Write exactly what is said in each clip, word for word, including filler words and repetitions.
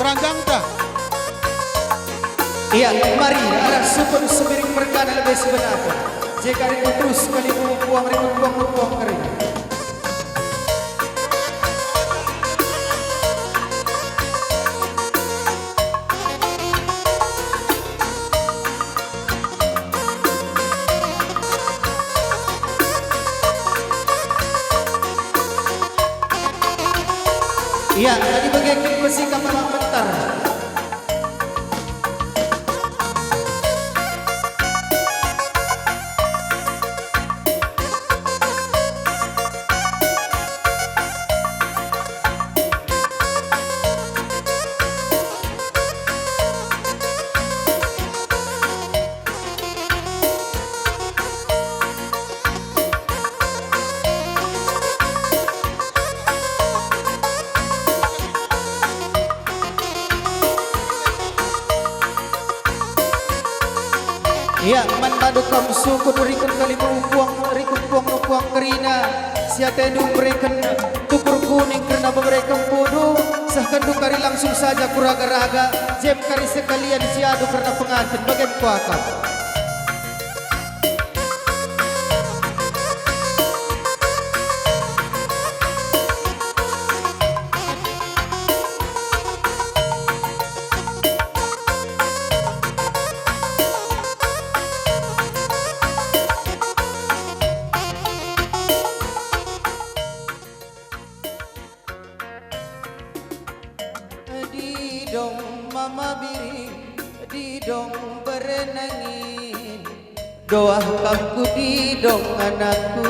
Panggangta. Ia, mari, arah sukut Sembiring mergana lebe si benakon. Jega rikut terus kalimbubu puang, rikut puang, puang kering. Ia, tadi bage kin pesikap mak pentar. Ia, man bandu kam sukut rikut kalimbubu puang, rikut puang, puang kerina, si atendu mereken tukur kuning kerna bebereken pundu, sehkenndu kari langsung saja ku raga-raga, jem kari sekalian si adu kerna penganten, bage me kuakap. Didong mama biring, didong bere nangin, doah kam ku didong anakku.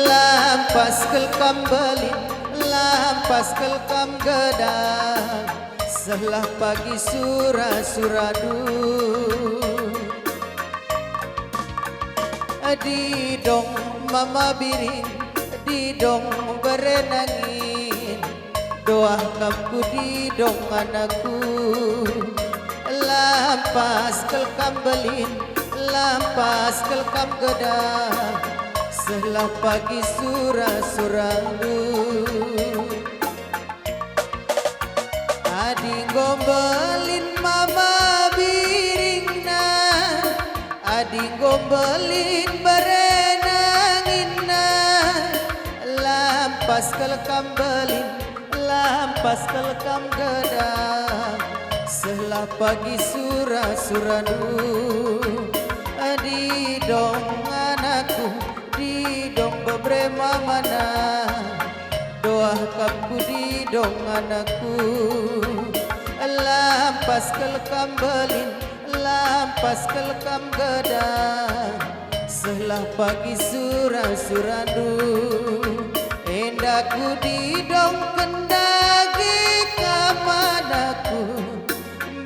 Lampas kal kam mbelin, lampas kal kam gedang, sehlah pagi sura-surandu. Didong mama biring, didong bere nangin, doah kam ku didong anakku. Lampas kal kam mbelin, lampas kal kam gedang, sehlah pagi sura-surandu. Adi enggo mbelin mama biringna, adi enggo mbelin bere nanginna, lampas kal kam mbelin, lampas kal kam gedang, sehlah pagi sura-surandu. Didong anakku, didong bebere mamana, doah kam ku didong anakku. Lampas kal kam mbelin, lampas kal kam gedang, sehlah pagi sura-surandu. Enda ku didongken dage kam anakku,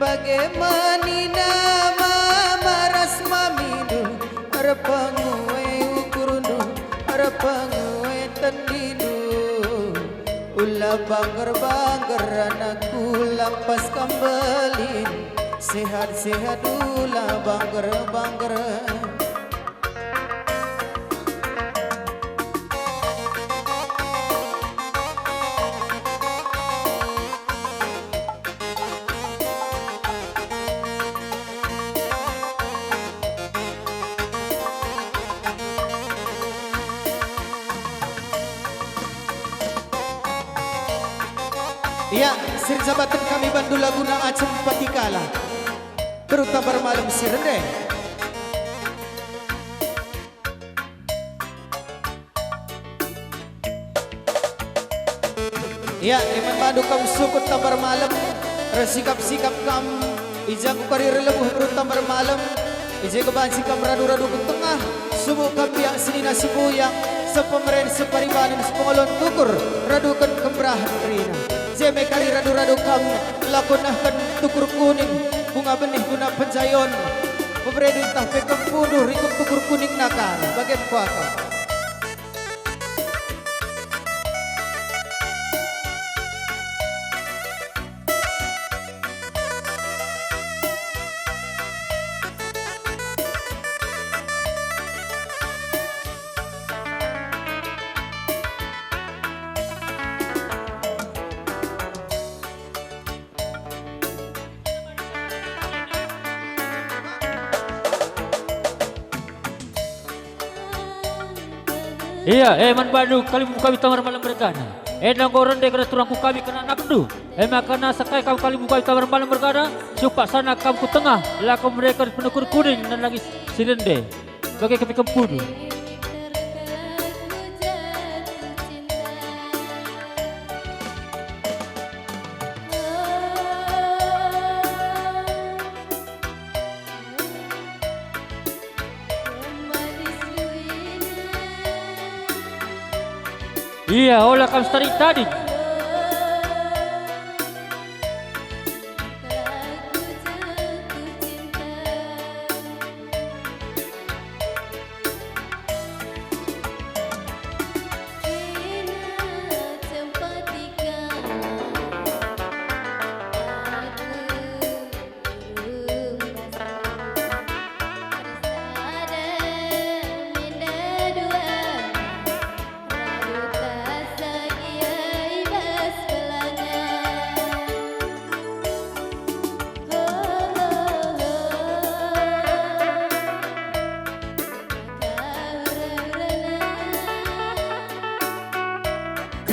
bage menina mama ras mamindu, erpengu e ukurndu, erpengu e tendindu. Ula bangger-bangger anakku, lampas kam mbelin, sehat-sehat ula bangger-bangger. Ia, si erjabaten kami bandu laguna Acem Patikala. Beru Tambar Malem si rende. Ia, e man bandu kam sukut Tambar Malem, ersikap-sikap kam, i ja ku kari erlebuh beru Tambar Malem, i je banci kam radu-radu ku tengah, subuk kam biak senina sibuyang, sepemeren separibanen sepengolon tukur, raduken kemberahen kerina. Je me kari radu-radu kam, lako nehken tukur kuning, bunga benih guna penjayon, beberedu ntah pe kempundu rikut tukur kuning nakar, bage me kuakap. Ia, e man bandu kalimbubu kami Tambar Malem mergana. Enda enggo rende kerna turangku kami kerna anakndu. E maka nasa kai kam kalimbubu kami Tambar Malem mergana, si upaksana kam ku tengah, la kam mereken penukur kuning nandangi si rende, bage kepe kempudu. Ia, ola kam setadi-tadi.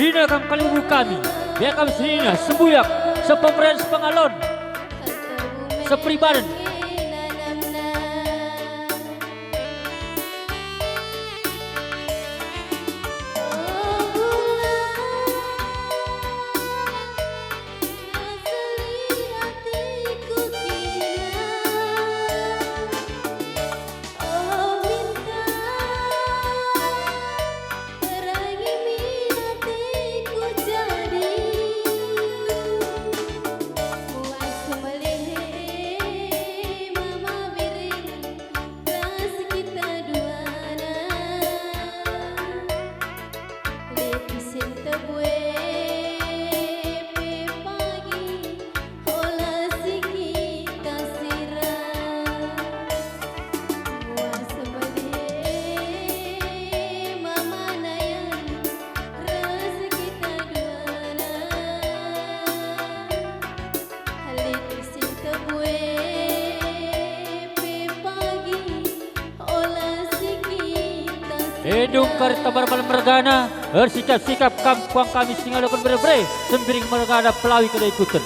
Kerina kam kalimbubu kami, biar kam senina, sembuyak, sepemeran, sepengalon, seperibaden. Ras kita duana, lit si tebue pe pagi, ola si kita sira. Muas medi mama nayan, ras kita duana. Lit si tebue pe pagi, ola si kita sira. E dungkar Tambar Malem mergana, ersikap-sikap kam puang kami si ngaloken bere-bere, Sembiring mergana pelawi kedaikuten.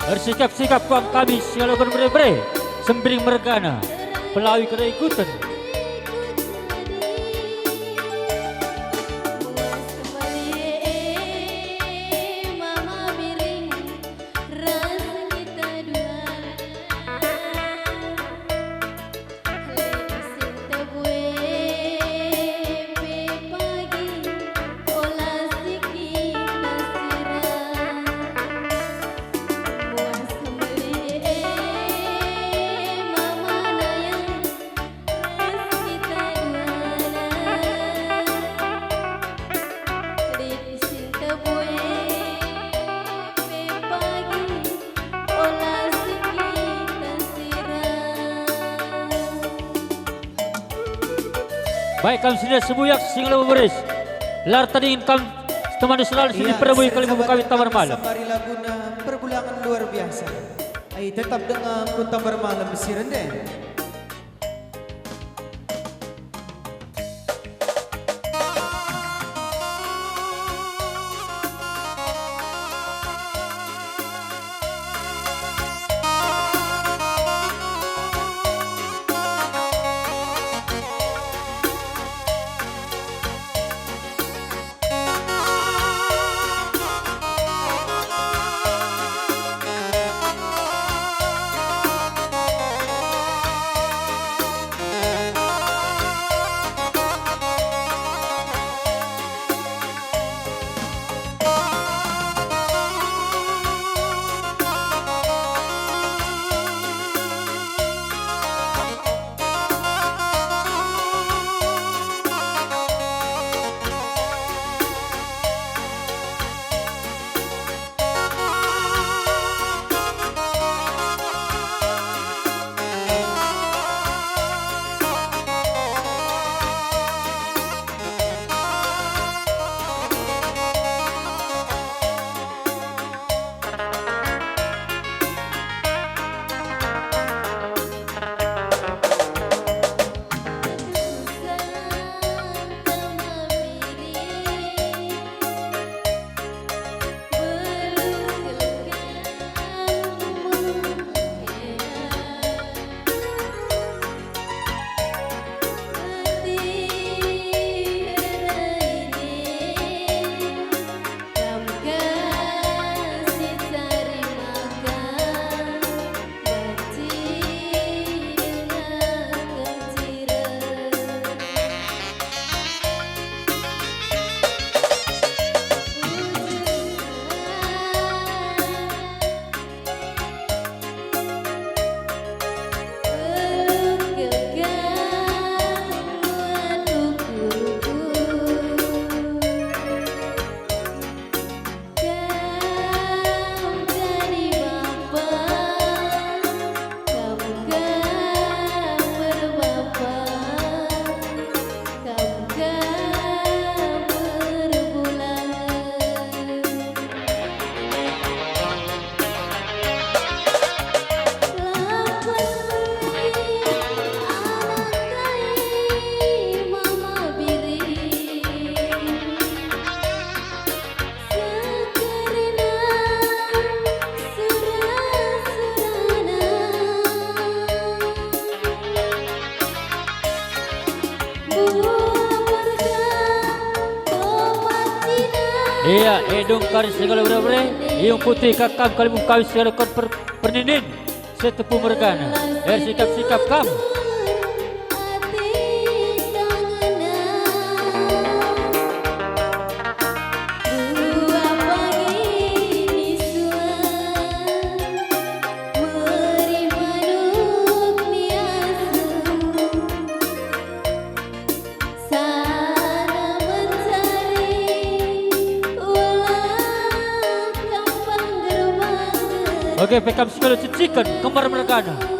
Ersikap-sikap puang kami si ngaloken bere-bere, Sembiring mergana, pelawi kedaikuten. Baik kam senina sebuyak si ngalo beberis. Lar tadingen kam temani selalu si Iya, diperebui kali sahabat membuka kami tambar malam. Sembari laguna perbulangan luar biasa. Ai, tetap dengar ku tambar malam si rende. Ia, e dungkar segala bere-bere, iungkuti ka kam kalimu kawis segala kon per-, perninin, setepu mergana, ersikap-sikap kam. Oke, pe kam si ngalo ciciken kembar mergana.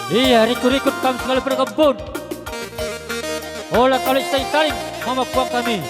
Ia, rikut-rikut kam segala perkempun. Ola kali saling-saling mama puang kami.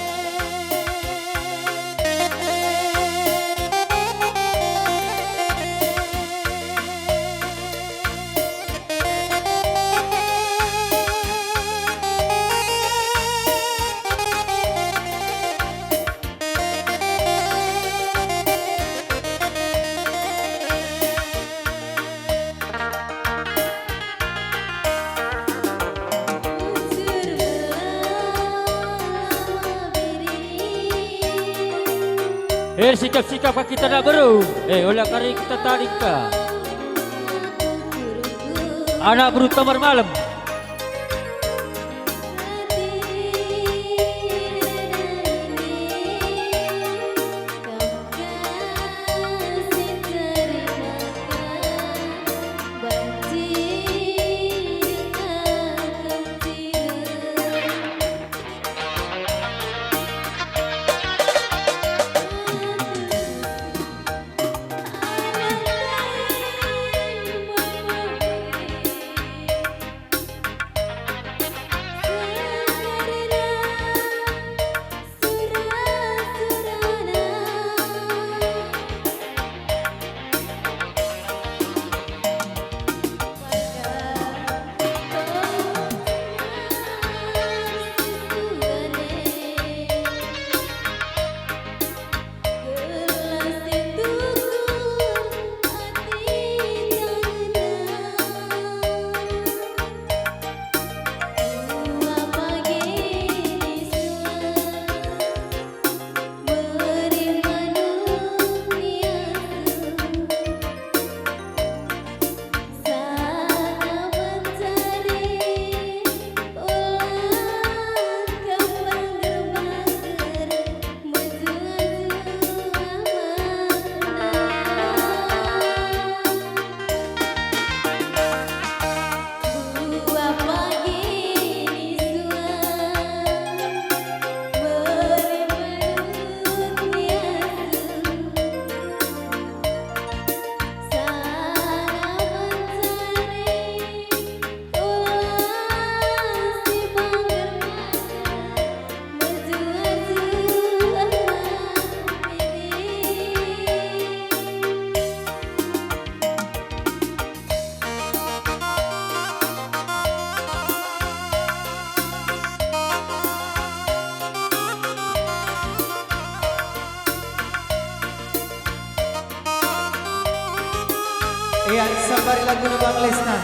Eh, sikap-sikap ka kita anak beru. Eh, ola kari kita tading ka. Anak beru Tambar Malem. Ia, sambari laguna Bang Lesna.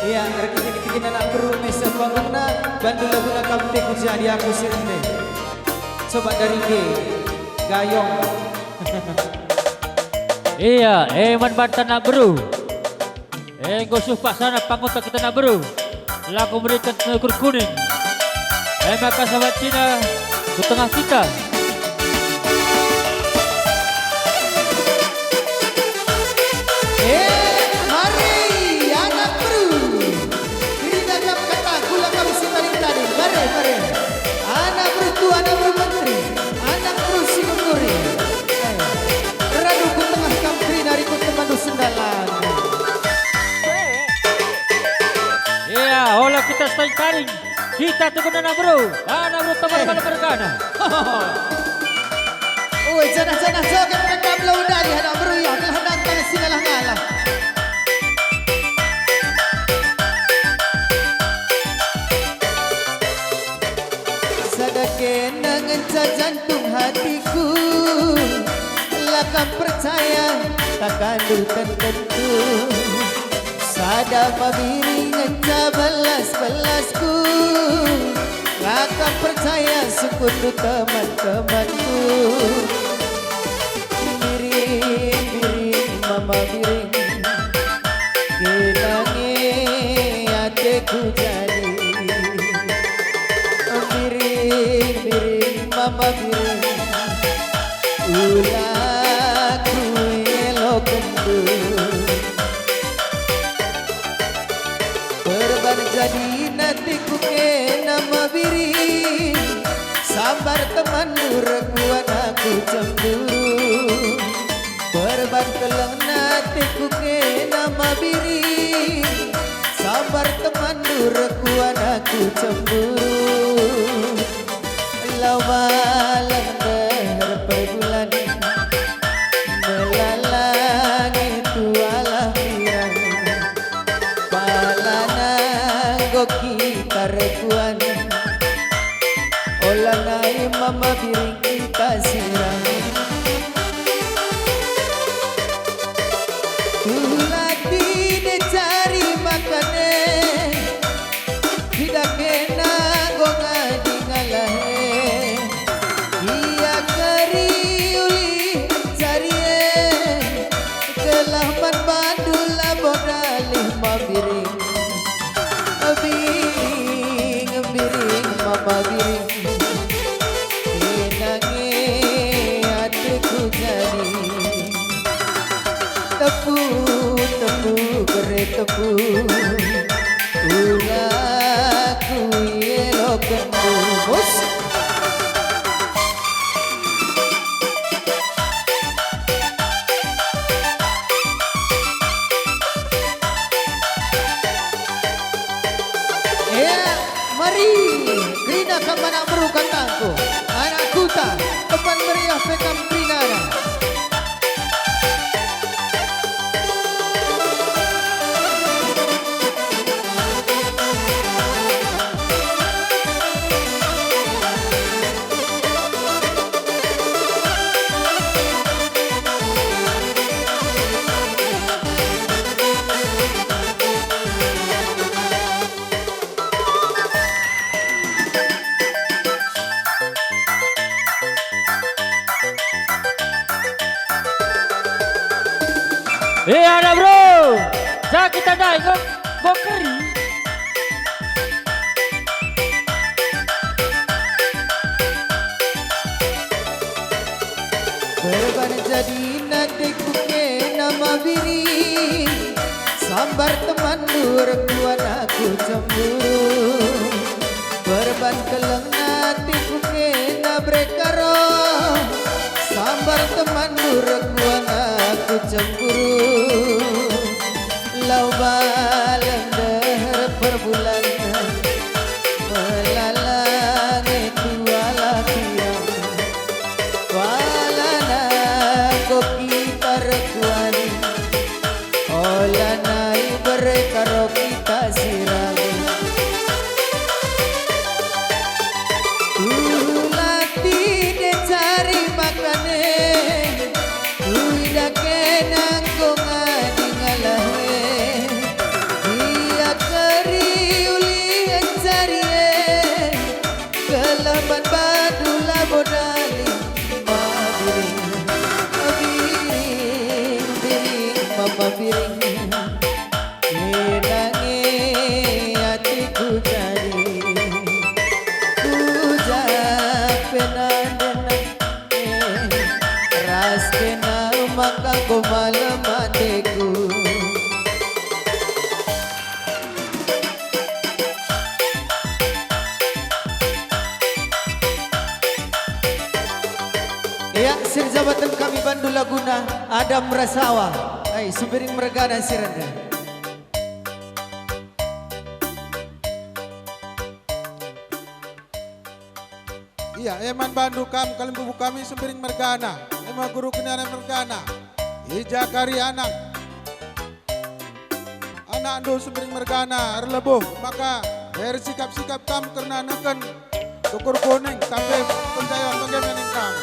Ia, erkiteken-kiteken anak beru meseh panggungna, bandu laguna Kam Teku Jadi Aku Si Ende. Coba dari G, Gayong. Ia, e man banta anak beru. Enggo suh paksana pangunta kita anak beru. Lako mereken ukur kuning. E maka sahabat Cina, ku tengah kita. Eh, mari, anak beru. Gerina gap kata, kula kami si paling tadi. Mari, mari. Anak beru tua, anak beru menteri. Anak beru si nuri. Eh, radu ku tengah kam kerina rikut temanndu sendalan. Ia, ola kita saling paring. Kita tukun anak beru, anak beru teman Eh. Kalau mergana. Oi, janah-janah joget pe kam lau ndali anak beru, ia gelah nantang si ngalah-ngalah. Sada kena ngenca jantung hatiku, la kam percaya, tak kandung tentu. Sada mabiring ngenca belas-belasku, la kam percaya sukutndu teman-temanku. Biring, biring, mama biring, kena nge ateku jadi. Biring, biring, mama biring, ula kuelokenndu. Perban jadi nanti ku kena mabiring, sambar temanndu rekuan aku cemburu. Perban keleng nanti ku kena mabiring, sambar temanndu rekuan aku cemburu. Lau malem deher perbulan, melalangi tualah pirang. Palana enggo kita rekuan, ola nai mama biring kita sirang. Tuhu la tine cari makane, tidak kena enggo ngadi ngalahe. Ia keri ulih Ku, ula ku ielokenndu. Bos. Ya, mari kerina kam anak beru kantangku, anak kuta, temban meriah pe kam kerinana. Eh, anak bro, sakit tandai, enggo, enggo keri. Perban jadina ateku kena mabiring, sambar temanndu rekuan aku cemburu. Perban kelengna ateku kena berkaro, sambar temanndu rekuan aku cemburu. Lau balen deher perbulan, melala nge tuala piang. Kalana enggo kita rekuan, ola nai berkaro kita sirang. Ula tine cari makane, kuidah kena enggo ngadi ngalahe. Ia keri uli encari e, gelah man bandu labo dali. Mabiring, mabiring, biring, mama biring. Kena nge ateku jadi, ku ja pe nande nande, ras kena maka enggo malem ateku. Ya, si erjabaten kami bandu laguna Adam Rasawa. Ai, Sembiring mergana si rende. Ia, e man bandu kam kalimbubu kami Sembiring mergana, e me guru keniaran mergana, i ja kari anak. Anakndu Sembiring mergana erlebuh, maka ersikap-sikap kam kerna neken tukur kuning, tapi penjaya bage me ning kam.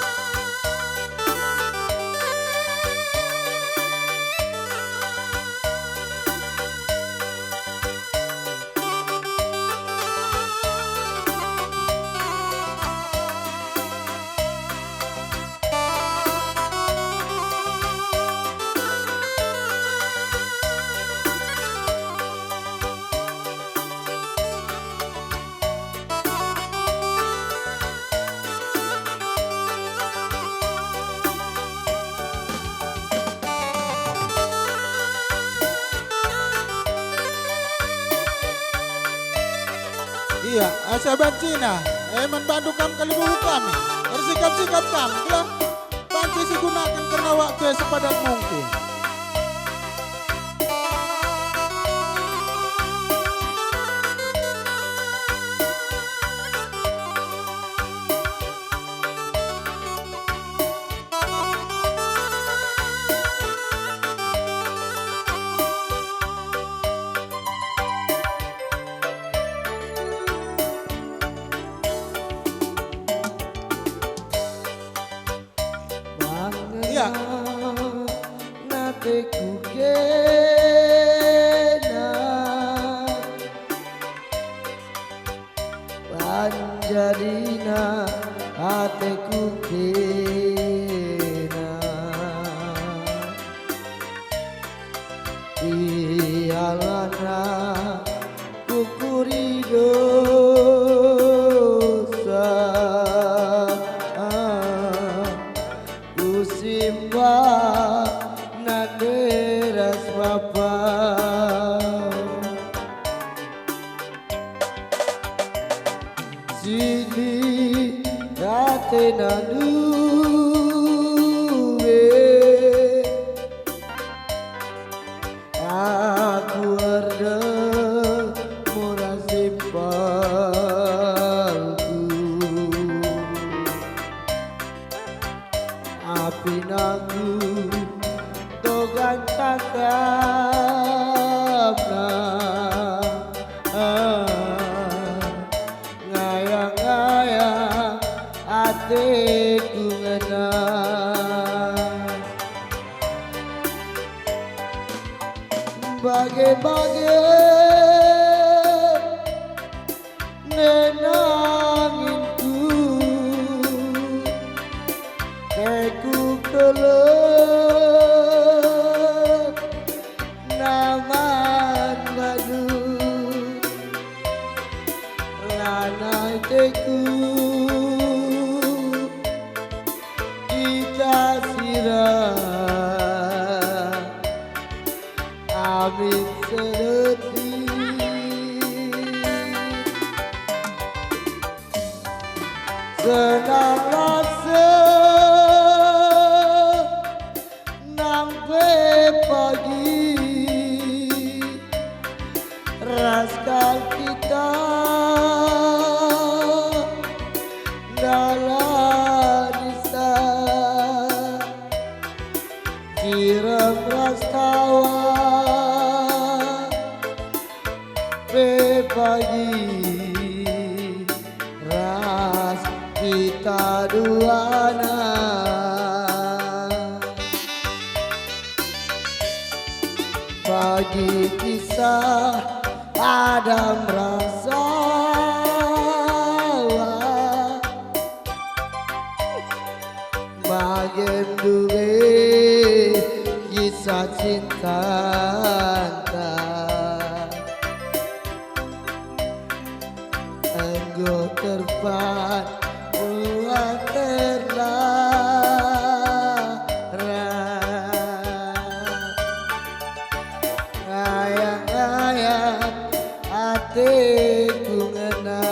Ia, asa bancina, e man bandu kam kalimbubu kami, ersikap-sikap kam, gelah banci sigunaken kerna waktu e sepadan mungkin. Ia. Ateku kena, banjadina ateku kena. Ialana kukuri dosa, kusimpah nande ras bapa. Aduh, aku erdemu ras simpelku. Apin aku dogan cakapna, ah, ngayang-ngayang ateku ngena. Bage-bage nenanginku, teku keleng naman badu, lanai teku kita sira. Amin sedeti. Senang rasa nang pe pagi. Ras kal kita ndalanisa, sirem ras kawan pe pagi ras kita duana. Bagi kisah Adam ras Hawa, bagem dube kisah cintanta. Enggo terpadu terlarang, ngayang-ngayang ateku ngena.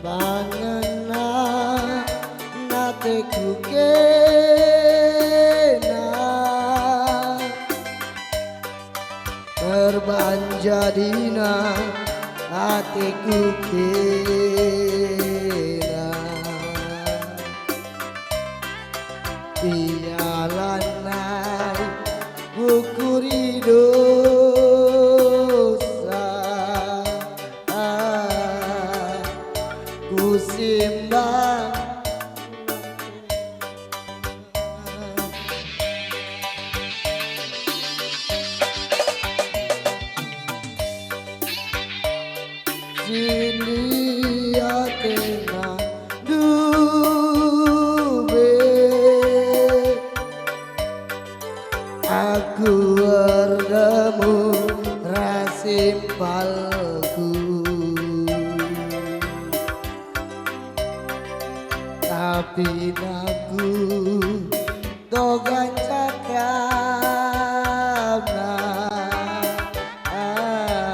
Bangenna ateku kena, terbanjadina ateku kena. Ia lanai kukuri dosa, ah, kusimbang. Sini atena dube, aku erdemu ras simpalku. Tapi aku dogan cakapna, ah,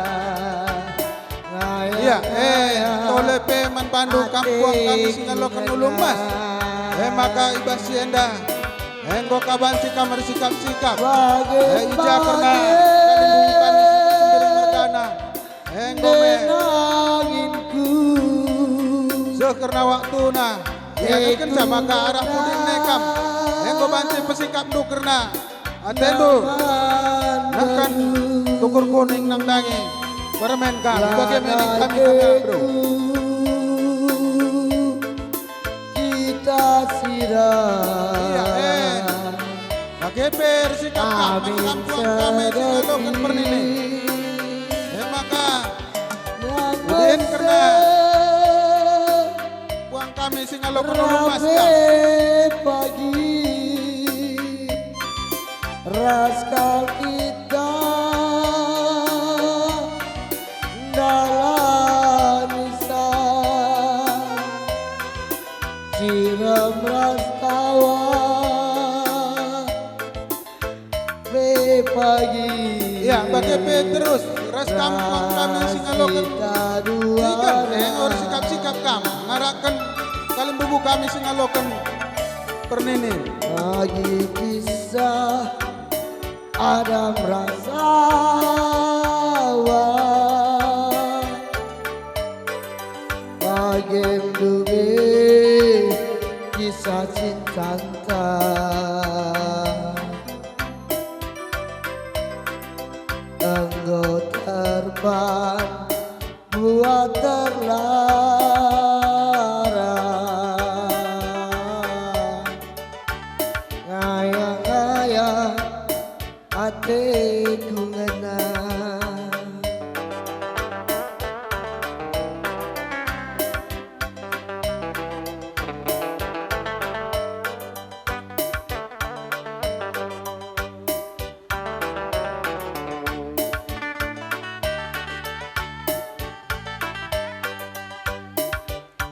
Ya, eh, tole pe man bandu kampuang kami si ngaloken Ulu Emas. Eh, maka i bas si enda, enggo ka banci kam ersikap-sikap. Eh, i ja kerna kalimbubu kami si Sembiring mergana. Enggo me. Seh kerna waktuna. Iakapkenca maka arah pudin nai kam. Enggo banci pesikapndu kerna atendu nehken tukur kuning nandangi permen kam. Bage me ning kami, kami anak beru. Kita sira. Iya, eh. Bage pe ersikap kam, kampuang kami si ngaloken pernini. E maka, udin kerna puang kami si ngaloken Ulu Emas kam. Pagi ras kal kita ndalani sa. Sirem ras kawan pe pagi. Ya, bage pe terus ras kampuang kami si ngaloken. Ras kita dua. Ikan, eh, enggo ersikap-sikap kam ngarakken kalimbubu kami si ngaloken pernini. Bagi kisah Adam ras Hawa. Bage me kisah cintanta. Enggo terban buat terlarang. Ngayang-ngayang ateku ngena.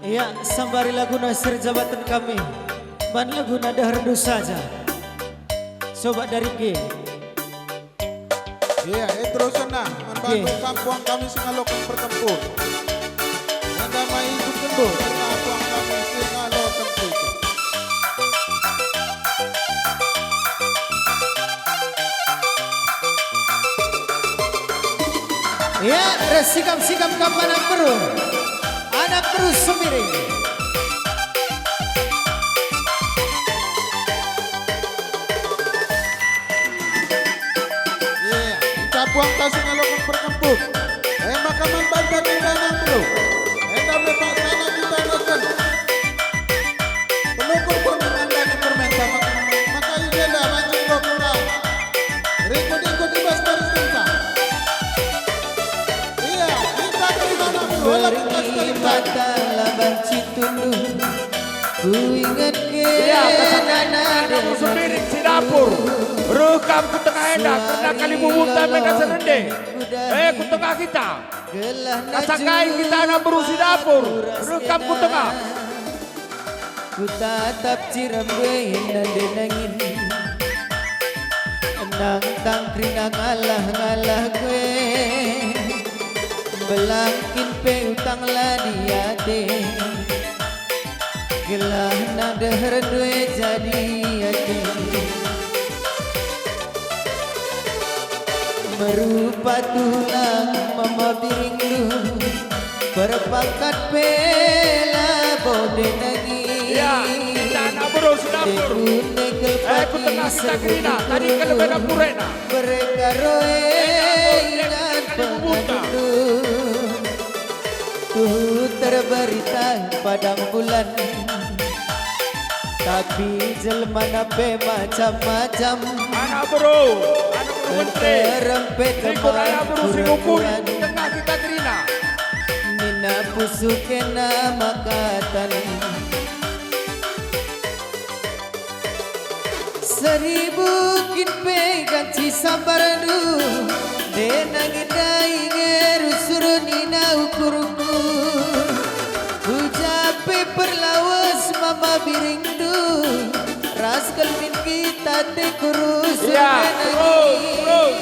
Ia, sambari laguna si erjabaten kami, man laguna deherndu saja. Sobat dari G. Ia, e, terusenna, man bandu kampuang kami si ngaloken pertempur. Enda mai ikutkendu, kerna puang kami si ngaloken pertempur. Ya, ersikap-sikap kam anak beru. Anak beru Sembiring. Ya, kita puang kasih ngaloken perkempuk. E maka man banta kita anak beru. Enda me paksana kita neken. Penukurndu nandangi permenta, maka i jenda banci enggo kita rikut-ikut i bas baris kita. Ia, kita terima anak beru, ola kita sekali. Berngi mata la banci tunduh, kuinget ke. Ia, kesana anak beru Sembiring si dapur. Reh kam ku tengah enda, kerna kalimbubuta menda serende. Eh, ku tengah kita. Kasakai kita anak beru si dapur, reh kam ku tengah. Kutatap ciram e nande nangin, nang tangkri nang alah-ngalah kue, belangkin pe utang la diate. Gelahna deherndu e jadi ate. Merupa tulang mama biringndu, perpangkat pe labo ndenangi. Ya, kita anak beru si dapur. Dekun nekel. Eh, ku tengah kita kerina, tadi kalau beda purena. Mereka roe ingan pengandu. Tuhu terberita padang bulan, tapi jelmana pe macam-macam. Anak beru, anak beru menteri. Terempet ikut anak beru si ngukui, tengah kita kerina. Nina pusuh kena makatan. Seribu kin pe ganci sambarndu, denang ndai nge rusur nina ukurku. Uja pe perlawes mama biringndu, ras kelmin kita te kurus. Ya, denang terus, ini. Terus.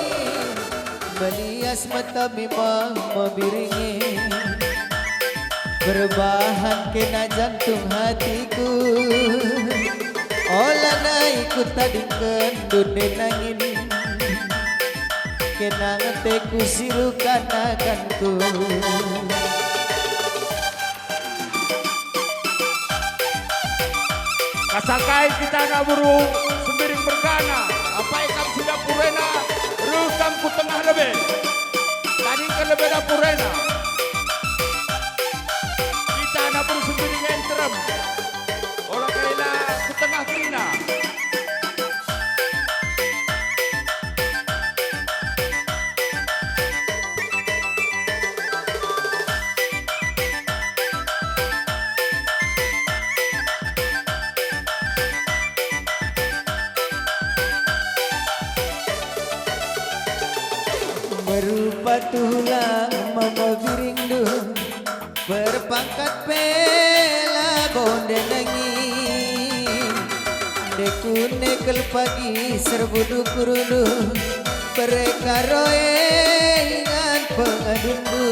Melias mata memang mebiringi. Perbahan kena jantung hatiku, ola nai kutadingken dunde nangin. Kenang teku sirukan akanku. Kasakai kita anak beru Sembiring mergana, apai kam si dapur ena, reh kam ku tengah lebe. Tadingken lebe dapur ena. Kita anak beru Sembiring ngenterem. Ola kaila ku tengah kerina. Merupa tulang mama biringndu, berpangkat pela bonde nangin. Dekune kel pagi serbu dukurndu, berekaroe ingan pengadundu.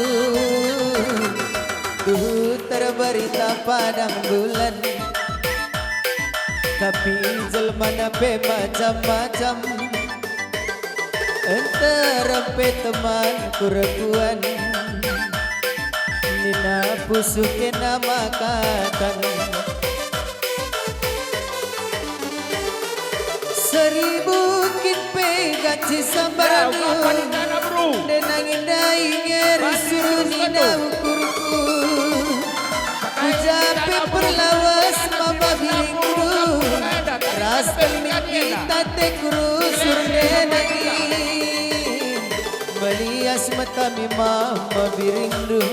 Tuhu terberita padang bulan, tapi jelmana pe macam-macam. Nterem pe teman kurekuan, nina pusuh kena makatan. Seribu kin pe gaci sambar denang indai ngeri suruh nina ukurku. Ujapi perlawas mama biringku, ras permin kita te kurusur denangi. Melias mata mi mama biringndu,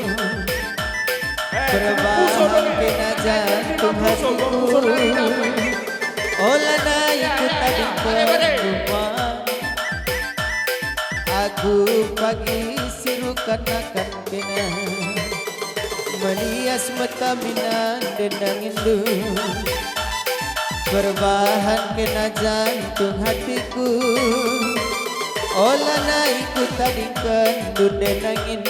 perbahan kena jantung hatiku. Ola nai kutadingken rumah, aku pagi sirukan akan kena. Melias mata minan denanginndu, perbahan kena jantung hatiku. Ola nai kutadingken dunde nangin,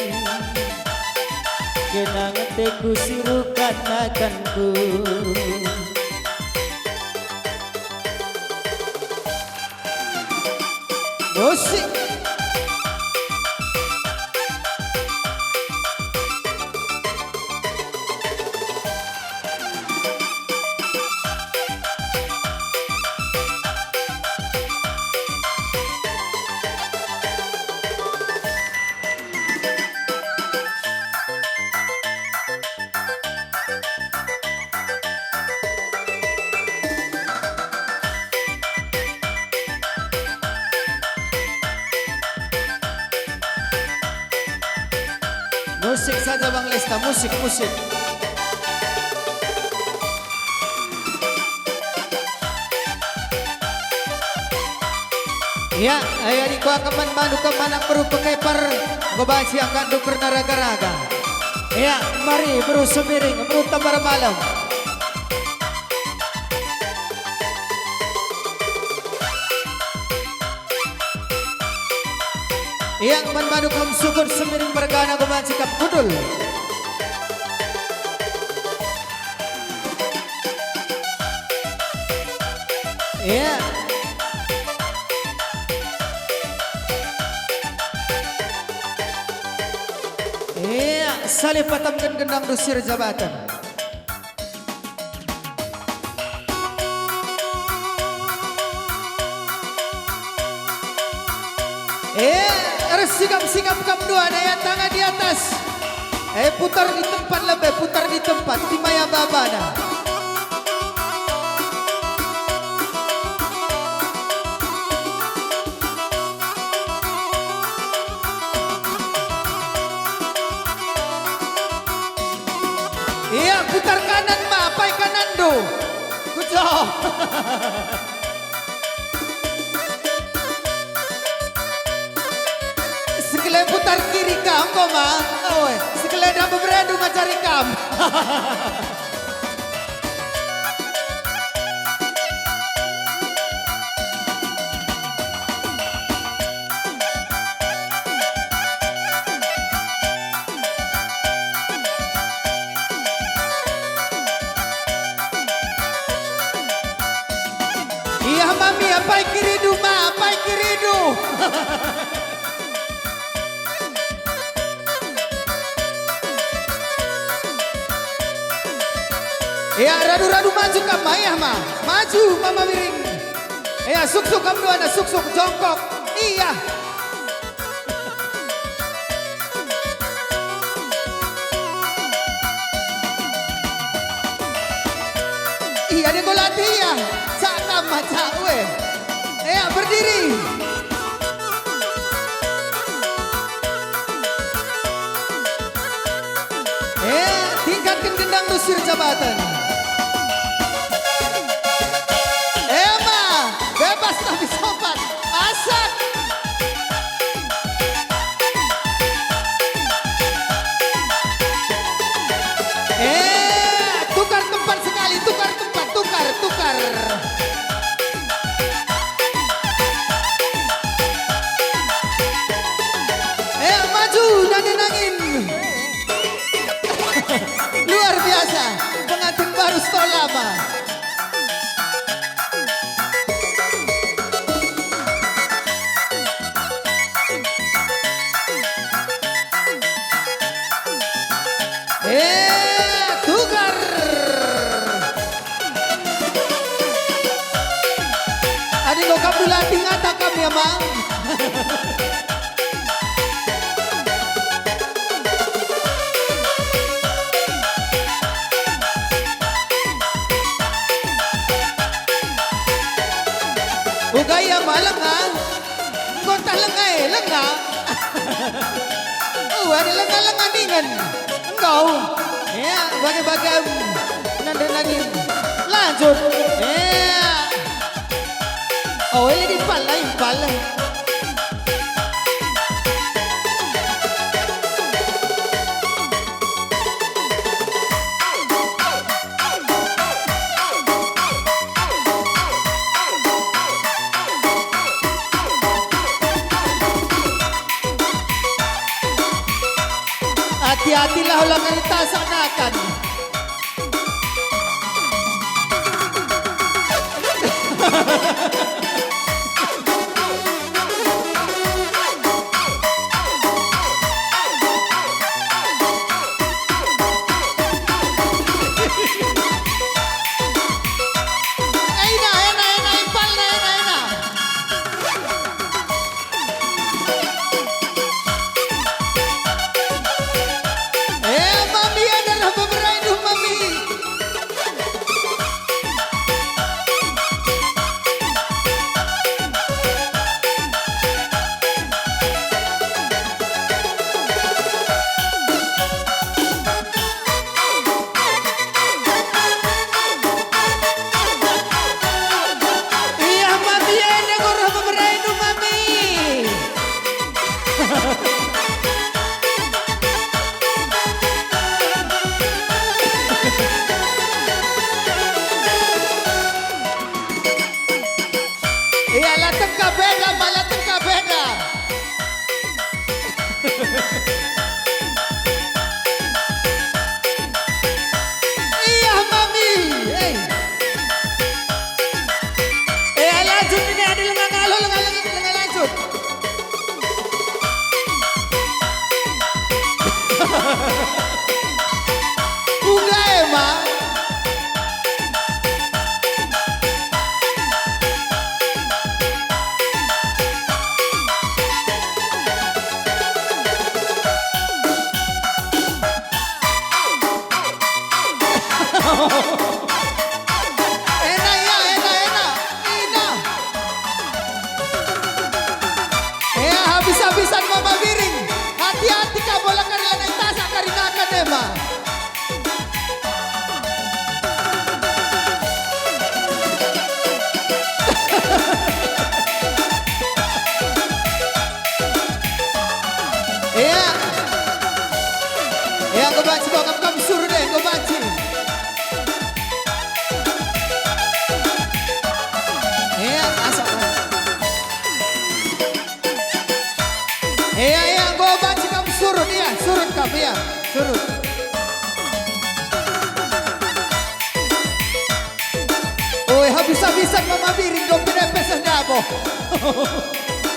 kenang teku sirukan akanku. Musik. Musik saja, Bang Lesta, musik, musik. Ya, ayo adikku, akap man bandu kam anak beru Pekepar, enggo banci akapndu kerna raga-raga. Ya, mari beru Sembiring, beru Tambar Malem. Ya, man bandu kam sukun Sembiring mergana, enggo banci kam kundul. Iya. Iya, salih patamken gendang dusir jabaten. Eh, ersigap-sigap kam dua, daya tangan di atas. Eh, putar di tempat lebe, putar di tempat, timaya babana. Iya, putar kanan ma, apai kananndu. Kujo. Sekele putar kiri kam, enggo ma. Oi, sekele dam beberendu ngajari kam. Pai kirindu ma, pai kirindu. Ya, radu-radu maju kam ma, ya ma. Maju, Mama Wiring. Ya, suksuk kam duana, suksuk, jongkok. Iya. Iya, denggo latih, iya. Cak kam ma, cak, we. Iya, berdiri. Eh, tingkatken gendang rusir jabaten. Ema, bebas tapi sopan. Asap. Eh, tukar tempat sekali, tukar tempat, tukar, tukar. Eh, maju, nande nangin. Luar biasa, pengantin baru sekolah, Pak. Eh, tukar. Adi enggo kam dula tingata kam ya, Mang? Uga ia ma lenga, enggo ntah lenga e, lenga. Oh, ada lenga-lenga ningen. Enggo. Ya, bage-bage nande nangin. Lanjut. Ya. Oh, ini impal lah, impal lah. Ati-atilah, ola kari tasak nakan. Ena, ena, ena, impalna, ena, ena. Eh, Mami, ada reh beberaindu, Mami. Iya, Mami, enda enggo reh beberaindu, Mami. Iya, la tengka beda, ma la tengka beda. Iya, Mami. Hei. Eh, lanjut ini, ada lenga ngalo, lenga, lenga, lenga lanjut. Uga e, Ma. Ena ya, ena, ena. Ena. Ya, habis-habisan Mama Biring. Hati-hati ka bola kari lanai tasak kari nakan ema. Iya. Iya, enggo banci kok, kam, kam suruh deh, enggo banci. Iya, asap. Iya, iya, enggo banci kam surut, iya, surut kam, iya, surut. Oi, habis-habisan Mama Biring, dompet epes Dabo.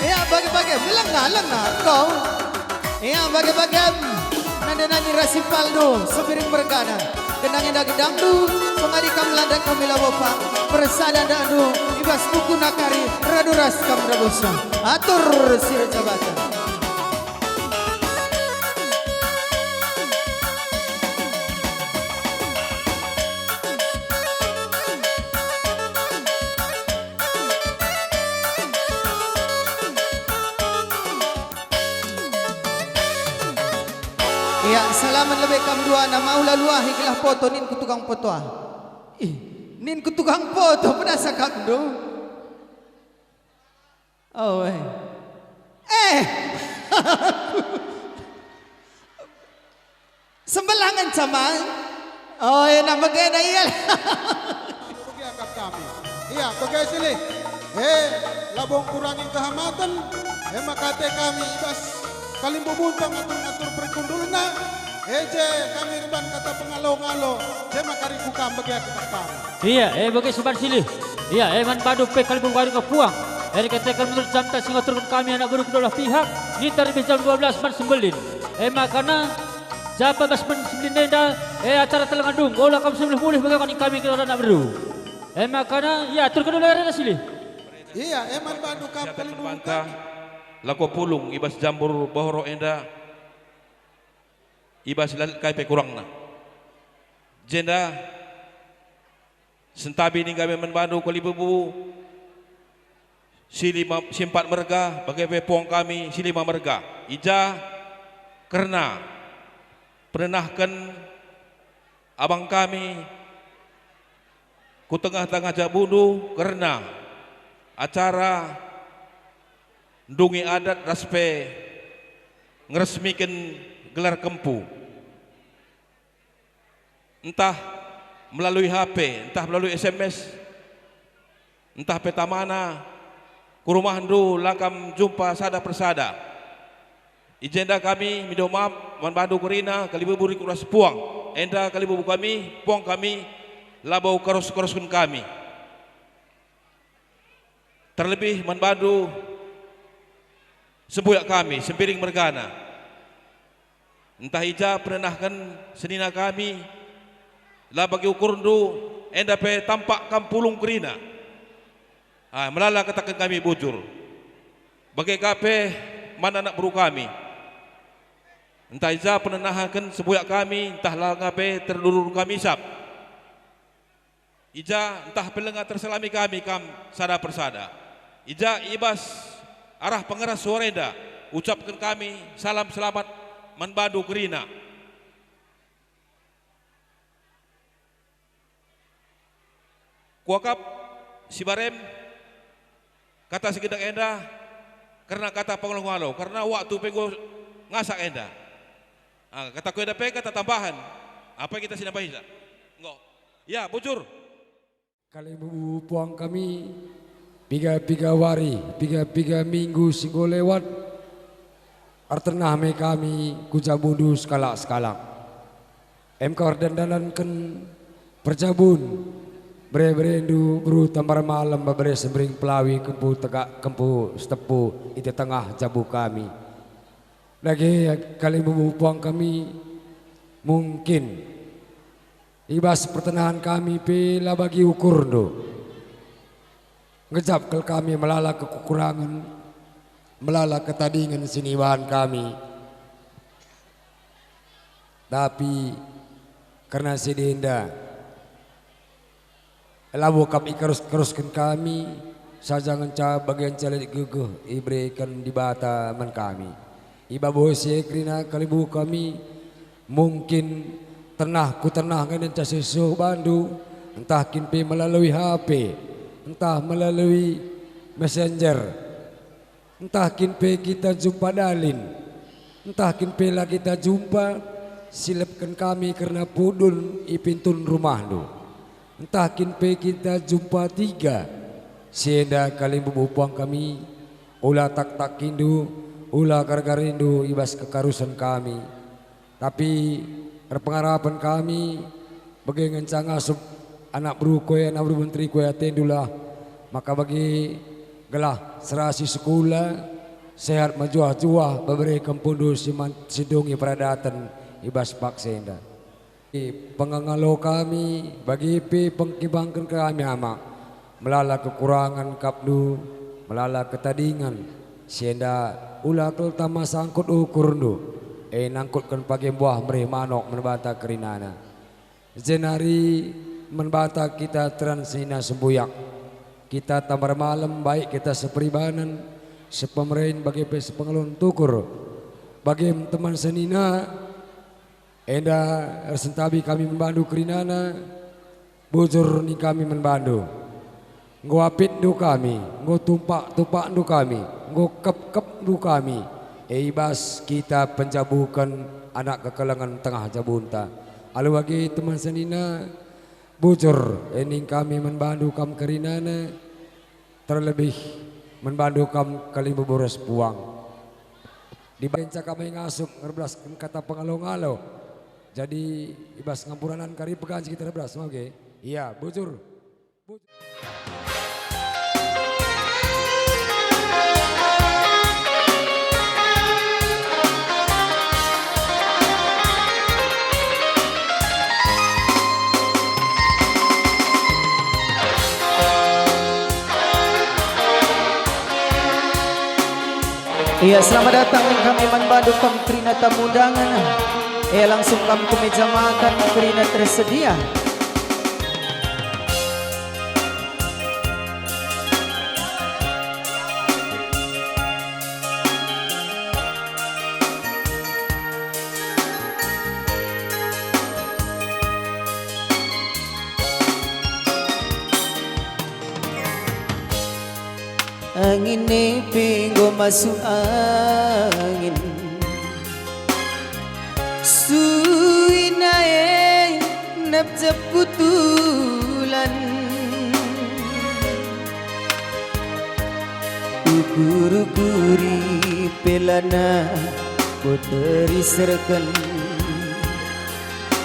Ya, bage-bage, langa, langa, kau. Ya, bage-bage, nande nani rasipaldo, sepiring mergana. Genang enda gedangdu, pengadi kam landa kami labo pang. Persada ndakndu, ibas buku nakari, radu ras kam rabusa. Atur si erjabatan. Ya, salamen lebe kam dua, nama ula luahi gelah poto, ningku tukang poto ah. Ih, ningku tukang poto, penasa kam do. Oh, eh. Eh. Sembelah ngenca, Mang. Oh, enak bagena, iya. Bagi akap kami. Iya, bagi silih. Eh, labo kurangi kehamaten. Eh, maka ate kami ibas kalimbubu ntah ngatur-ngatur perkundulna. Eh, je kami erban kata pengalo-ngalo. Je maka riku kam bagi akap kami. Iya, eh, bage si ban silih. Iya, eh, man bandu pe kalimbubu kari puang. Eh, dikataken menurut jamta si ngaturken kami anak beru kedua belah pihak, ninta lebih jam dua belas man sembelin. Eh, makana, japa bas man sembelin enda, eh, acara telenga dung, ola kam sembelin mulih bage kami kedua anak beru. Eh, makana, iya, aturken ula arena silih. Iya, eh, man bandu kam kalimbubu. Lako pulung i bas jambur bohoro enda, i bas lalet kai pe kurangna. Jenda, sentabi ning kami man bandu kalimbubu si lima, si empat merga, bage pe puang kami si lima merga. I ja kerna penenahken abang kami ku tengah-tengah jabundu kerna acara ndungi adat ras pe ngeresmiken gelar kempu. Ntah melalui H P, ntah melalui S M S, ntah pe tamana ku rumahndu la kam jumpa sada persada. I jenda kami mindo maap man bandu kerina kalimbubu riku ras puang, enda kalimbubu kami, puang kami, labo kerus-kerusken kami. Terlebih man bandu, sembuyak kami, Sempiring mergana. Ntah i ja penenahken senina kami, la bagi ukurndu, enda pe tampak kam pulung kerina. Ah, melala kataken kami bujur. Bage ka pe man anak beru kami. Ntah i ja penenahken sembuyak kami, ntah langa pe terdurur kami isap. I ja ntah pe langa tersalami kami kam sada persada. I ja i bas arah pengeras suara enda, ucapken kami salam selamat man bandu kerina. Kuakap si barem kata si gendek enda kerna kata pengalo-ngalo, kerna waktu pe enggo ngasak enda. Ah, kata ku enda pe kata tambahen. Apa kita si nambahi sa? Enggo. Ya, bujur. Kalimbubu puang kami, piga-piga wari, piga-piga minggu si enggo lewat, ertenah me kami ku jabundu sekalak-sekalak. Em kap erdandanken perjabun, bere-berendu beru Tambar Malem, bere Sembiring Pelawi, kempu tegak, kempu setepu i tengah jabu kami. Dage kalimbubu puang kami, mungkin i bas pertenahen kami pe la bagi ukurndu. Ngejap kal kami melala kekurangen, melala ketadingen si nibahan kami. Tapi kerna si enda, labo kap ikerus-kerusken kami, saja ngenca bagian calit gegeh ibereken Dibata man kami. I babo si e kerina kalimbubu kami, mungkin tenah ku tenah ngenca susuh bandu, ntah kin pe melalui H P, ntah melalui messenger, ntah kin pe kita jumpa dalin, ntah kin pe la kita jumpa, silepken kami kerna pudun i pintun rumahndu. Ntah kin pe kita jumpa tiga, si enda kalimbubu puang kami, ula taktakindu, ula gargarindu i bas kekarusen kami. Tapi erpengarapen kami, bage ngenca ngasup anak beru ku e, anak beru menteri ku e atendulah, maka bage Gelah serasi sekula, sehat mejuah-juah, bebereken pundu si man-, si dungi peradaten i bas paksa enda. Pengengelo kami, bagi pe pengkibangken kami, Ama. Melala kekurangen kapndu, melala ketadingen, si enda ula kal tama sangkut ukurndu, e nangkutken page mbuah merih manok man banta kerinana. Jenari man banta kita teran senina sembuyak. Kita tambar malem, baik kita seperibanen, sepemeren, bage pe sepengelun tukur. Bage teman senina, enda ersentabi kami man bandu kerinana, bujur ning kami man bandu. Enggo apitndu kami, enggo tumpak-tumpakndu kami, enggo kep-kepndu kami, e i bas kita penjabuken anak kekelengen tengah jabunta. Alu bage teman senina, bujur e ning kami man bandu kam kerinana, terlebih man bandu kam kalimbubu ras puang. Dibaca kami ngasup ngerbelasken kata pengalo-ngalo. Jadi, i bas ngampuranan kari peganji kita erbelas, oke? Iya, bujur. Iya, selamat datang ning kami man bandu kam kerina tamu undangan. Iya, langsung kam ku meja makan kerina tersedia. Angin e pe enggo masuk angin. Suina e nepjep kutulan. Ukur-ukuri pe lanai kuteriserken.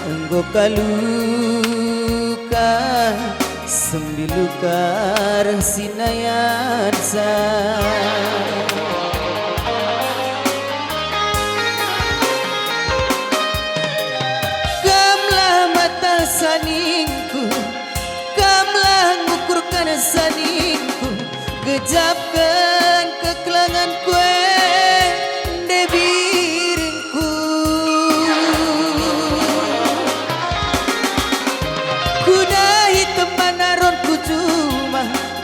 Enggo kaluka, sembiluka reh si nayanca. Kamlah mata saningku, kamlah ngukurken saningku, gejapken kekelengen ku ende biringku. Kudahi teman aronku juma,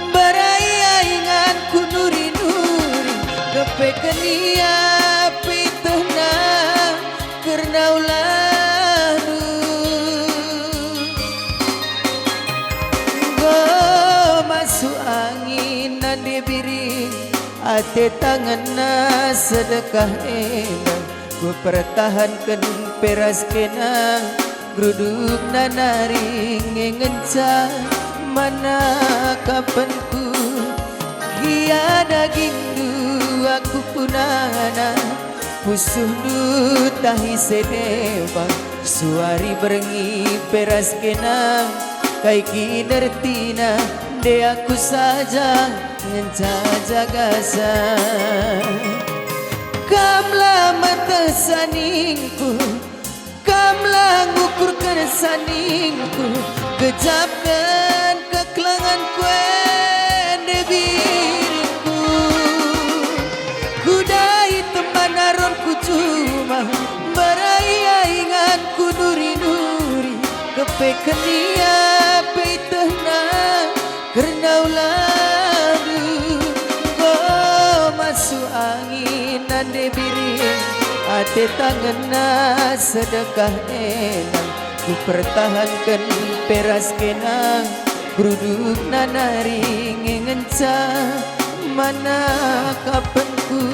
mbarai inganku nuri-nuri, kepeken ia pe itehna kerna ulahndu. Enggo masuk angin nande biring, ate tangenna sedekah enda. Kupertahanken pe ras kena, ngerudukna nari nge ngenca man akapenku. Gia dagingndu aku punana, pusuhndu tahi sedeba, suari berngi pe ras kena, kai kin ertina, nde aku saja ngenca jagasa. Kamlah meteh saningku, kamlah ngukurken saningku, gejapken kekelengenku ende biringku. Kudahi teman aronku juma, mbarai inganku nuri-nuri, kepeken ia pe itehna kerna ulahndu. Enggo masuk angin nande biring, ate tangenna sedekah enda. Kupertahanken pe ras kena, ngerudukna nari nge ngenca man akapenku.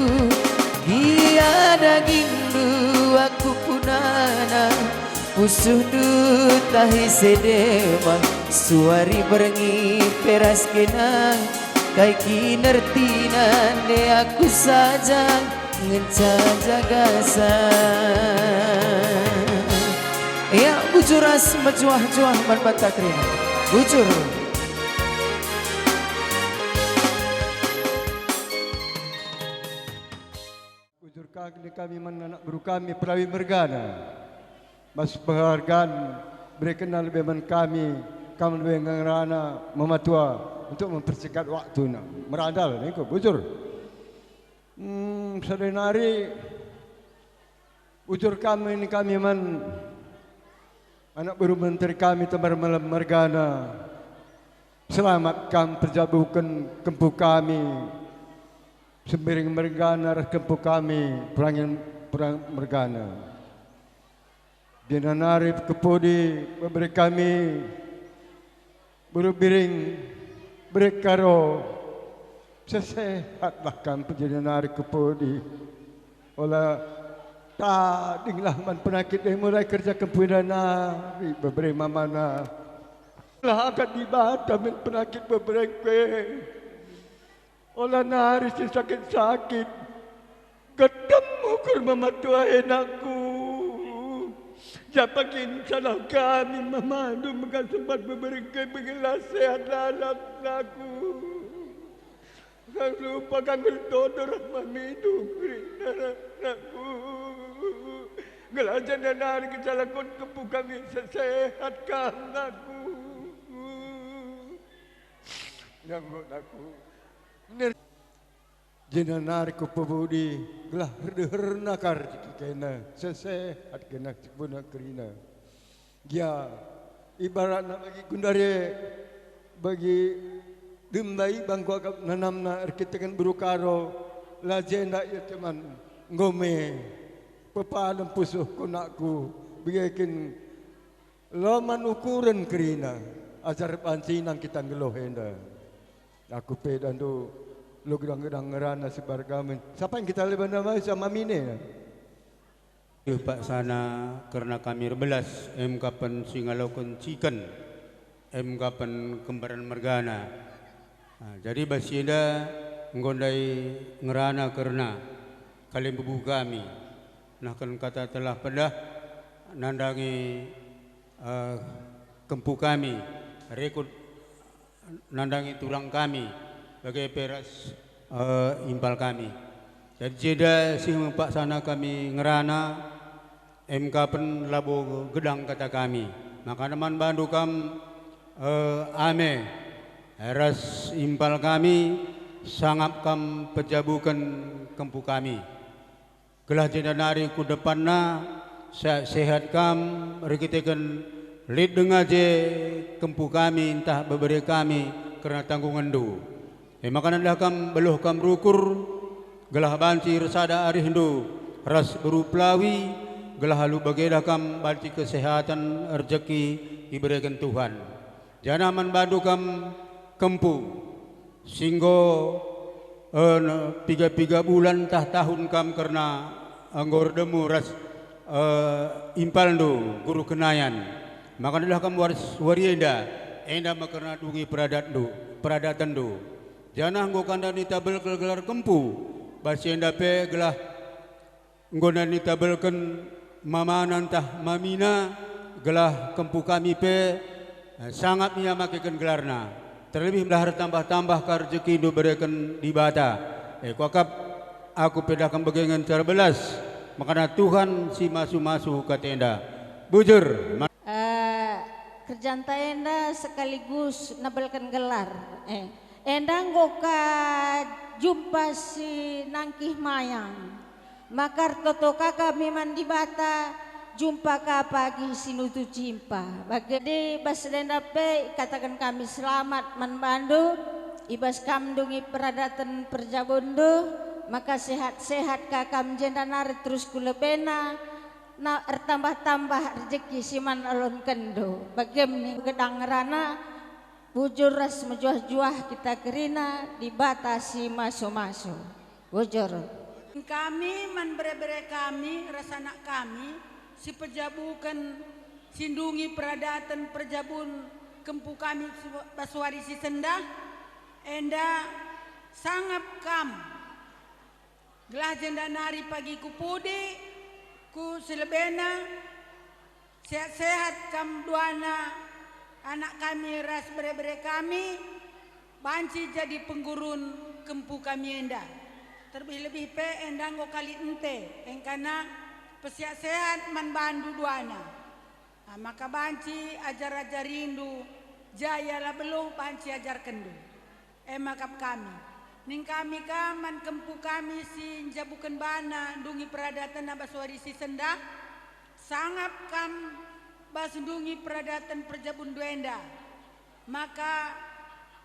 Gia dagingndu aku punana, pusuhndu tahi sedeba, suari berngi pe ras kena, kai kin ertina, nde aku saja ngenca jagasa. Ya, bujur ras mejuah-juah man banta kerina. Bujur. Kami man anak beru kami perawi mergana. Bas penghargaan berekenna lebe man kami, kam lebe ngerana mamatua untuk mempersingkat waktuna. Merandal ningku, bujur. Hmm, sada nari bujur kami ni kami man anak beru menteri kami Tembar Melem mergana. Selamat kam pejabuken kempu kami, Sembiring mergana ras kempu kami, Perangin perang mergana. Jenda nari kepudi bebere kami, Beru Biring, Bere Karo, sesehatlah kam jenda nari kepudi. Ola tadinglah man penakit e mulai kerja kempu enda nari bebere mamana. Lah angkat Dibata min penakit beberengku e. Ola nari si sakit-sakit. Gedem ukur mamatua e nakku. Japa kin salah kami mamandu maka sempat beberengku e, bage la sehat lalap nakku. Kam lupa kam ertoto ras mamindu kerina nakku. Gelah jenda nari kecalakon kempu kami sesehat kam nakku. Nyanggut aku. Ner- Jenda nari kupepudi gelah erdeherna kar kena sesehat kena cepuna kerina. Gia ibaratna bagi gundari, bagi dembai bangku akap nanamna erkiteken beru Karo, la jenda ia teman nggome pepalem pusuh konakku, begiken loman ukuren kerina, ajar banci nang kita nggeluh enda. Aku pe dandu lo gedang-gedang ngerana si bargamen. Sapa yang kita leban nama sama mine? Ipaksana kerna kami erbelas, em kapen si ngaloken ciken, em kapen kembaran mergana. Nah, jadi bas si enda enggo ndai ngerana kerna kalimbubu kami. Nahken kata telah pedah nandangi, eh, kempu kami, rikut nandangi turang kami, bage pe ras, eh, impal kami. Jadi jenda si mepaksana kami ngerana, em kapen labo gedang kata kami. Makana man bandu kam, eh, ame, ras impal kami, sangap kam pejabuken kempu kami. Gelah jenda nari ku depanna, sehat-sehat kam, erkiteken lit denga je kempu kami ntah bebere kami kerna tanggungenndu. E maka nandah kam beluh kam rukur, gelah banci ersada arihndu ras beru pelawi, gelah alu bagedah kam banci kesehaten erjeki ibereken Tuhan. Janah man bandu kam kempu, si enggo, eh, piga-piga bulan ntah tahun kam kerna enggo erdemu ras, eh, impalndu guru kenayan. Maka nedah kam waris wari enda, enda me kerna dungi peradatndu, peradatenndu. Janah enggo kanda nita belkel gelar kempu, bas si enda pe gelah enggo nani tabelken mamana ntah mamina, gelah kempu kami pe, eh, sangap ia makeken gelarna. Terlebih melah ertambah-tambah ka rejekindu bereken Dibata. Eh, kuakap aku pe dah kam bage ngenca erbelas, makana Tuhan si masu-masu katenda. Bujur. Eh, kerjanta enda sekaligus nebelken gelar. Eh, enda enggo ka jumpa si nangkih mayang. Maka ertoto ka kami man Dibata, jumpa ka pagi si nutu cimpa. Bage di bas enda pe ikataken kami selamat man bandu, i bas kam ndungi peradaten perjabundu, maka sehat-sehat ka kam jenda nari terus ku lebena, na ertambah-tambah rejeki si man alonkenndu. Bagem ni gedang ngerana, bujur ras mejuah-juah kita kerina Dibata si masu-masu. Bujur. Kami man bere-bere kami ras anak kami si pejabuken, si ndungi peradaten perjabun kempu kami su-, bas wari si sendah, enda sangap kam. Gelah jenda nari pagi ku pudi, ku si lebena, sehat-sehat kam duana, anak kami ras bere-bere kami, banci jadi penggurun kempu kami enda. Terlebih-lebih pe enda enggo kalit ente, engkana pesiak sehat man bandu duana. Ah, maka banci ajar-ajarindu, jaya la beluh banci ajarkenndu. E maka kami, ning kami ka man kempu kami si njabuken bana ndungi peradatenna bas wari si sendah, sangap kam bas ndungi peradaten perjabun enda. Maka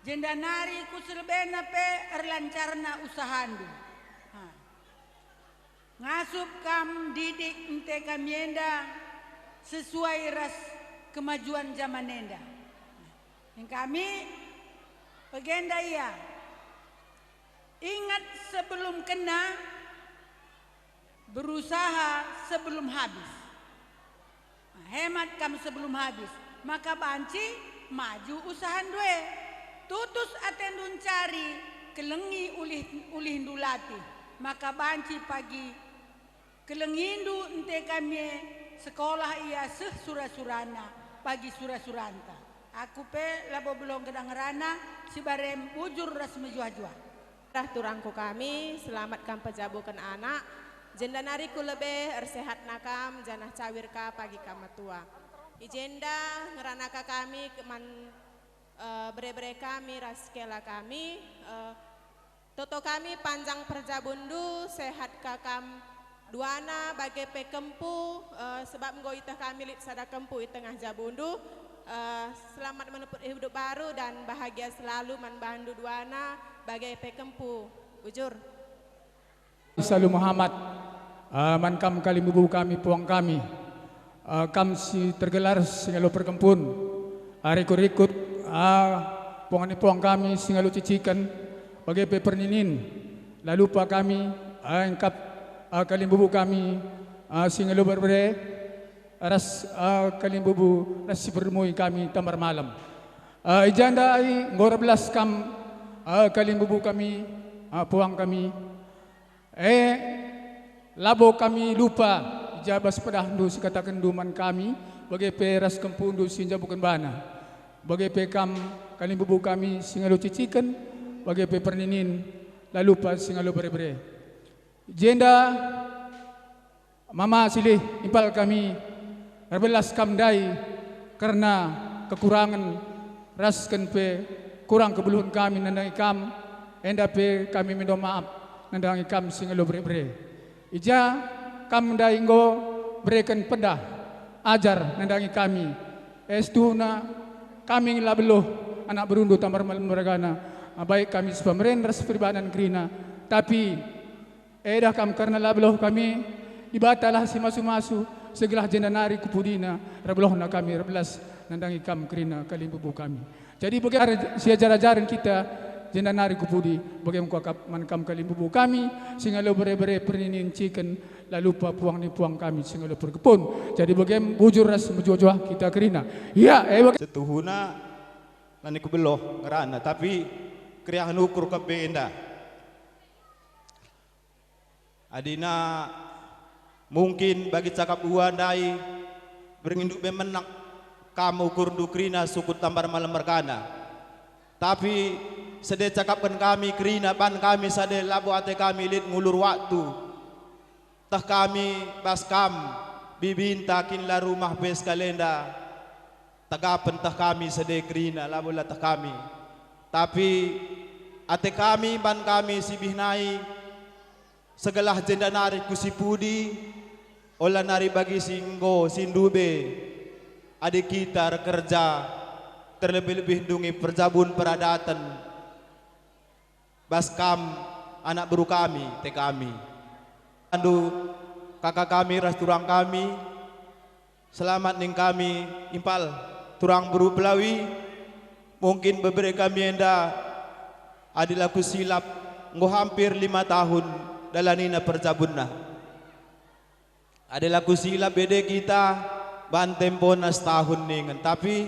jenda nari kuselebena pe erlancarna usahandu. Ha. Ngasup kam didik ente kami enda sesuai ras kemajuan jaman enda. Ning kami, bagenda ia, ingat sebelum kena, berusaha sebelum habis. Hemat kam sebelum habis, maka banci maju usahandu e. Tutus atendu ncari, kelengi ulih, ulihndu latih, maka banci pagi kelengindu ente kami e, sekolah ia seh sura-surana, pagi sura-suranta. Aku pe labo beluh nggedah ngerana, si barem bujur ras mejuah-juah. Dah turangku kami, selamat kam pejabuken anak. Jenda nari ku lebe ersehatna kam, janah cawir ka pagi kam metua. I jenda ngerana ka kami ke-, man, eh, bere-bere kami ras kela kami, eh, toto kami panjang perjabunndu, sehat ka kam duana, bage pe kempu, eh, sebab enggo iteh kami lit sada kempu i tengah jabundu. Eh, selamat meneput hidup baru dan bahagia selalu man bandu duana, bage pe kempu. Bujur. Salu Muhammad, eh, man kam kalimbubu kami, puang kami. Eh, kam si tergelar si ngalo perkempun. Eh, rikut-rikut, eh, puang ni puang kami si ngalo ciciken, bage pe perninin. La lupa kami, eh, engkap, eh, kalimbubu kami, eh, si ngalo berbere, ras, eh, kalimbubu ras si permui kami tambar malem. Eh, i jenda ai enggo erbelas kam, eh, kalimbubu kami, eh, puang kami. Eh, labo kami lupa i ja bas pedahndu si katakenndu man kami, bage pe ras kempundu si njabuken bana. Bage pe kam kalimbubu kami si ngalo ciciken, bage pe perninin, la lupa si ngalo bere-bere. Jenda, mama silih impal kami, erbelas kam ndai kerna kekurangen rasken pe kurang kebeluhen kami nandangi kam, enda pe kami mindo maap nandangi kam si ngalo bere-bere. I ja kam ndai enggo bereken pedah ajar nandangi kami. Estuna kami la beluh anak berundu tambar malem mergana, baik kami si pemeren ras peribanan kerina, tapi edah kam kerna la beluh kami, Dibatalah si masu-masu, segelah jenda nari ku pudina, erbeluhna kami erbelas nandangi kam kerina kalimbubu kami. Jadi bage si ajar-ajaren kita jenda nari ku pudi, bage me kuakap man kam kalimbubu kami, si ngalo bere-bere perninin ciken, la lupa puang ni puang kami si ngalo perkepun. Jadi bage me bujur ras mejuah-juah kita kerina. Ya, e bage. Setuhuna, nani ku beluh ngerana, tapi keriahen ukur ka pe enda. Adina mungkin bagi cakap ua ndai, berngindu be menek kam ukurndu kerina sukut tambar malem mergana. Tapi sede cakapken kami kerina ban kami sade labo ate kami lit ngulur waktu. Teh kami bas kam, bibinta kin la rumah pe sekalenda. Tegapen teh kami sede kerina, labo la teh kami. Tapi ate kami ban kami si bih nai, segelah jenda nari ku si pudi, ola nari bagi si enggo si ndube, adi kita erkerja, terlebih-lebih ndungi perjabun peradaten. Bas kam, anak beru kami, te kami. Andu, kaka kami ras turang kami, selamat ning kami impal, turang beru Pelawi, mungkin bebere kami enda, adi la kusilap, enggo hampir lima tahun dalanina perjabunna. Adi la kusilap ede kita, ban tempona setahun ningen, tapi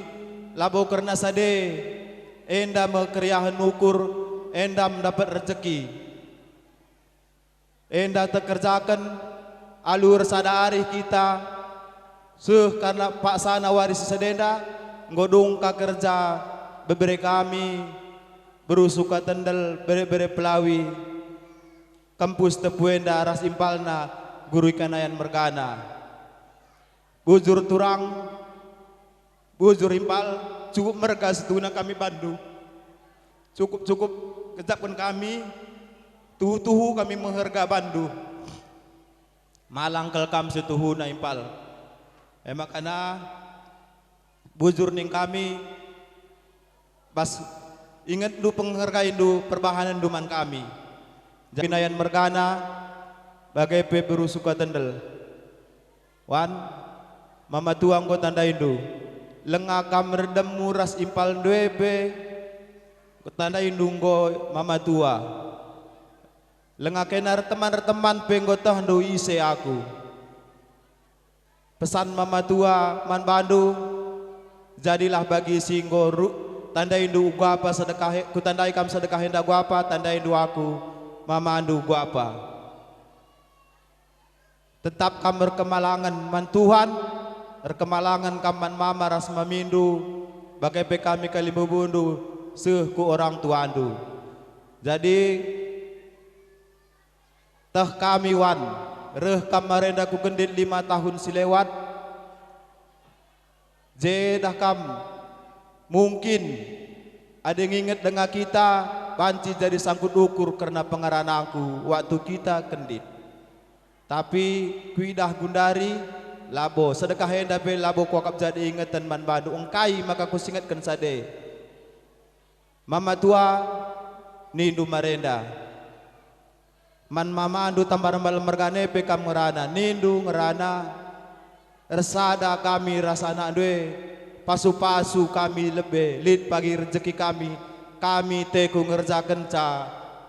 labo kerna sade, enda me keriahen ukur, enda me dapet rejeki. Enda tekerjaken alu ersada arih kita, seh karna paksana wari si sadenda, enggo dung ka kerja bebere kami, beru Sukatendel, bere-bere Pelawi. Kempu Sitepu enda ras impalna Guru Kinayan mergana. Bujur turang, bujur impal, cukup merga situhuna kami bandu. Cukup-cukup gejapken kami, tuhu-tuhu kami meherga bandu. Malang kal kam situhuna impal. E makana bujur ning kami, bas ingetndu, pengergaindu, perbahanenndu man kami. Kinayan mergana, bage pe beru Sukatendel. Wan, mama tua enggo tandaindu. Lenga kam erdemu ras impalndu e pe, kutandaindu enggo mama tua. Lenga kena erteman-erteman pe enggo tehndu ise aku. Pesan mama tua man bandu, jadilah bagi si enggo ru-, tandaindu uga apa sedekah e-, kutandai kam sedekah enda uga apa, tandaindu aku, mamandu uga apa. Tetap kam erkemalangen man Tuhan, erkemalangen kam man mama ras mamindu, bage pe kami kalimbubundu seh ku orang tuandu. Jadi, teh kami, Wan, reh kam marenda ku Kendit lima tahun si lewat, je dah kam mungkin adi nginget denga kita banci jadi sangkut ukur kerna pengeranangku waktu kita Kendit. Tapi kuidah gundari, labo sedekah enda pe labo kuakap jadi ingeten man bandu, engkai maka kusingetken sade. Mama tua, nindu marenda. Man mamandu Tambar Malem mergana e pe kam ngerana, nindu ngerana, ersada kami ras anakndu e, pasu-pasu kami lebe, lit pagi rejeki kami, kami teku ngerjakenca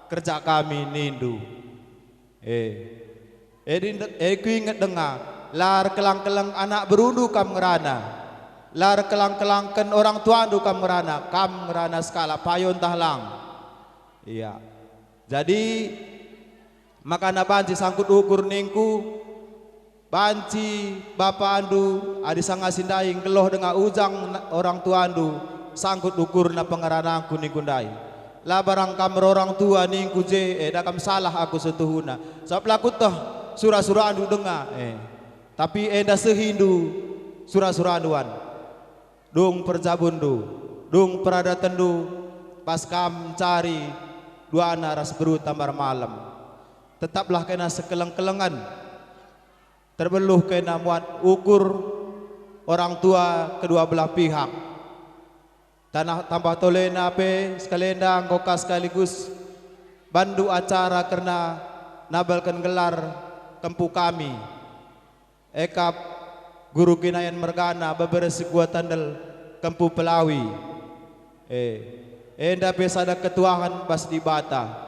kerja kami, nindu. E. E, di-, e kuinget denga, la erkelang-keleng anak berundu kam ngerana, la erkelang-kelengken orang tuandu kam ngerana, kam ngerana sekalak payo ntah lang. Ia. Jadi, makana banci sangkut ukur ningku, banci bapandu, adi sanga si ndai nggeluh denga ujang na-, orang tuandu, sangkut ukurna pengeranangku ningku ndai. La barang kam erorang tua ningku je, eda kam salah aku setuhuna. Sabap la kueteh sura-surandu denga, eh. Tapi enda sehindu sura-surandu, Wan. Dung perjabunndu, dung peradatenndu, bas kam ncari duana ras beru Tambar Malem. Tetaplah kena sekeleng-kelengen. Terbeluh kena muat ukur orang tua kedua belah pihak. Tanah tambah tolena pe sekalenda enggo ka sekaligus bandu acara kerna nabalken gelar kempu kami. Ekap Guru Kinayan mergana bebere Sukatendel kempu Pelawi. E, enda pe sada ketuahen bas Dibata.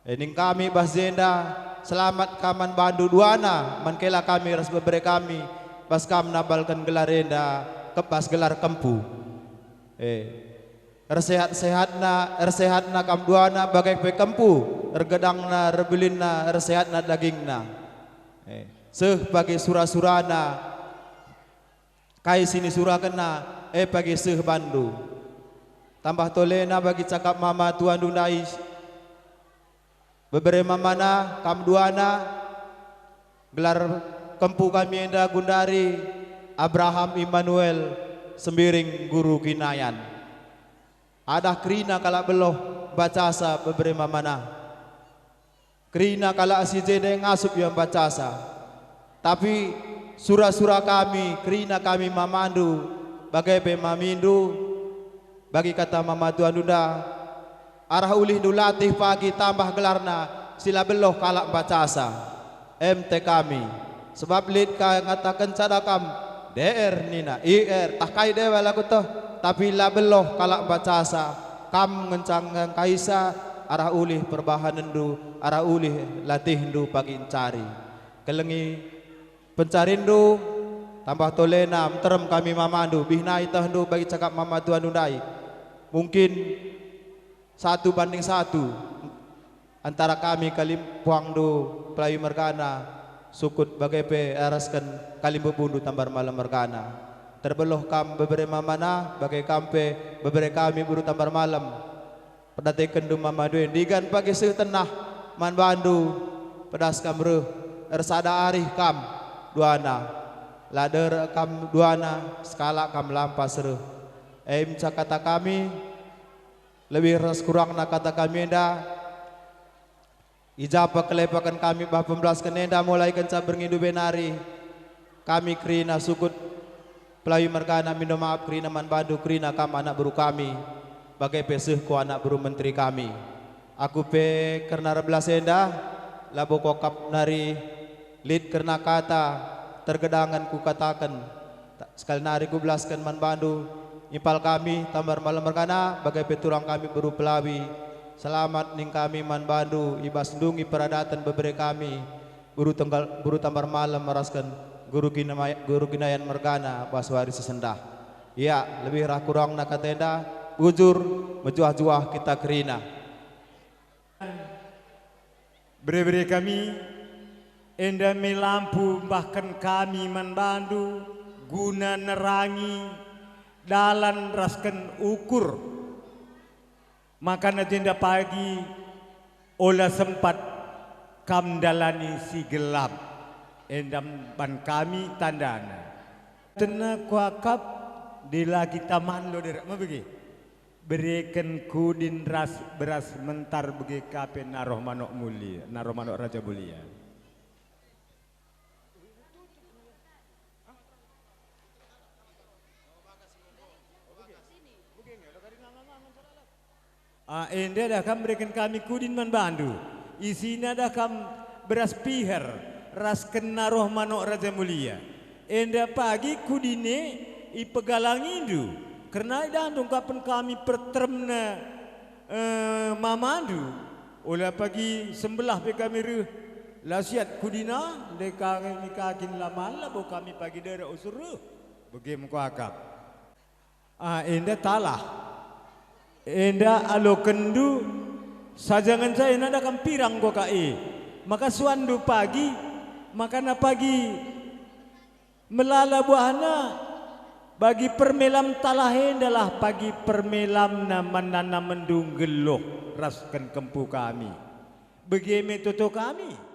E, ning kami bas jenda, selamat kam man bandu duana, man kela kami ras bebere kami, bas kam nabalken gelar enda, kebas gelar kempu. E, ersehat-sehatna, ersehatna kam duana bage pe kempu, ergedangna, erbelinna, ersehatna dagingna. E, seh bage sura-surana, kai si nisurakenna, e bage seh bandu. Tambah tolena bagi cakap mama tuandu ndai, bebere mamana, kam duana, gelar kempu kami enda gundari Abraham Immanuel Sembiring Guru Kinayan. Adah kerina kalak beluh mbacasa bebere mamana. Kerina kalak si jenda ngasup ia mbacasa. Tapi sura-sura kami, kerina kami mamandu, bage pe mamindu, bagi kata mama tuandu nda, arah ulihndu latih pagi tambah gelarna si la beluh kalak mbacasa. Em te kami. Sebab lit ka ngataken sada kam, "D R," nina, "I R, tah kai dewa laku toh, tapi la beluh kalak mbacasa, kam ngenca ngangkaisa arah ulih perbahanenndu, arah ulih latihndu pagi ncari. Kelengi pencarinndu, tambah tolena, nterem kami mamandu, bih nai tehndu bagi cakap mama tuandu ndai. Mungkin satu banding satu antara kami kalimpuangndu Pelawi mergana, sukut bage pe arasken kalimbubundu Tambar Malem mergana. Terbeluh kam bebere mamana, bage kam pe bebere kami beru Tambar Malem. Perdatekenndu mamandu e, ndigan bage seh tenah, Man bandu, pedas kam reh, ersada arih kam duana. La derek kam duana, sekalak kam lampas reh. Emca kata kami, lebih ras kurangna kata kami enda, i ja pe kelepaken kami bah pembelasken enda mulai kenca berngindu benari. Kami kerina sukut pelawi mergana mindo maap kerina man bandu kerina kam anak beru kami, bage pe seh ku anak beru menteri kami. Aku pe kerna erbelas enda, labo kuakap nari lit kerna kata tergedangen kukataken. Ta-, sekali nari kubelasken man bandu, impal kami Tambar Malem mergana, bage pe turang kami beru pelawi. Selamat ning kami man bandu i bas ndungi peradaten bebere kami, beru tenggal, beru Tambar Malem rasken guru Kinamay-, guru Kinayan mergana bas wari si sendah. Ia, lebih rah kurangna kata enda, bujur, mejuah-juah kita kerina. Bere-bere kami, enda me lampu mbahken kami man bandu guna nerangi dalan rasken ukur. Maka na jenda pagi ola sempat kam ndalani si gelap, enda ban kami tandana. Tena kuakap dilaki taman lo derek me bage. Bereken kudin ras beras mentar bage ka pe naroh manok mulia, naroh manok Raja Mulia. Ah, enda dah kam bereken kami kudin man bandu. Isina dah kam beras piher ras kena roh manok Raja Mulia. Enda pagi kudine ipegalangindu, kerna idahndu engkapen kami perteremna, eh, mamandu. Ola pagi sembelah pe kami reh, la siat kudina, ndai kami kakin la man labo kami pagi dara usur reh. Bage me kuakap. Ah, enda talah. Enda alokenndu saja ngenca enda dah kam pirang enggo ka e. Maka suanndu pagi, maka na pagi melala buahna, bagi permelam talah endalah pagi permelamna man nanamenndu nggeluh rasken kempu kami. Bage me toto kami.